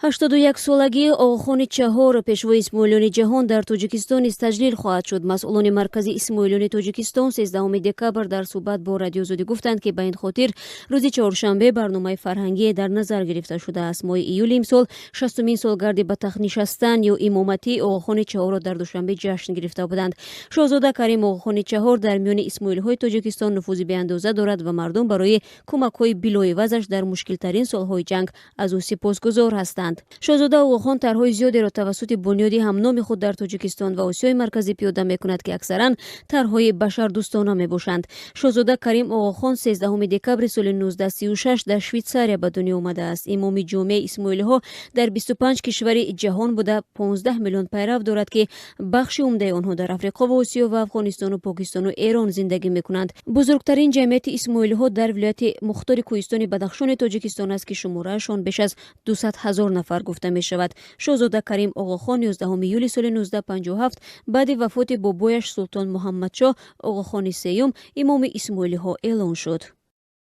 81-солагии Оғохони Чаҳор, пешвои исмоилиёни ҷаҳон, дар Тоҷикистон низ таҷлил хоҳад шуд. Масъулони Маркази исмоилиёни Тоҷикистон 13 декабр дар суҳбат бо Радиои Озодӣ гуфтанд, ки ба ин хотир рӯзи чоршанбе барномаи фарҳангие дар назар гирифта шудааст. Моҳи июли имсол 60-умин солгарди ба тахт нишастан ё имоматии Оғохони Чаҳорро дар Душанбе ҷашн гирифта буданд. Шоҳзода Карим Оғохони Чаҳор дар миёни исмоилиҳои Тоҷикистон нуфузи беандоза дорад ва мардум барои кӯмакҳои билоивазаш дар мушкилтарин солҳои ҷанг аз ӯ сипосгузор ҳастанд. Шоҳзода Оғохон тарҳҳои зиёдеро тавассути бунёди ҳамноми худ дар Тоҷикистон ва Осиёи Марказӣ пиёда мекунад, ки аксаран тарҳҳои башардӯстона мебошанд. Шоҳзода Карим Оғохон 13 декабри соли 1936 дар Швейтсария ба дунё омадааст. Имоми ҷомеаи исмоилиҳо дар 25 кишвари ҷаҳон буда, 15 миллион пайрав дорад, ки бахши умдаи онҳо дар Африқо ва Осиё ва Афғонистону Покистону Эрон зиндагӣ мекунанд. Бузургтарин ҷамъияти исмоилиҳо дар вилояти мухтори кӯҳистони Бадахшони Тоҷикистон аст, ки шумораашон беш аз 200 ҳазор нафар гуфта мешавад. Шоҳзода Карим Оғохон 11 июли соли 1957 баъди вафоти бобояш Султон Муҳаммадшоҳ Оғохони Сеюм имоми исмоилиҳо эълон шуд.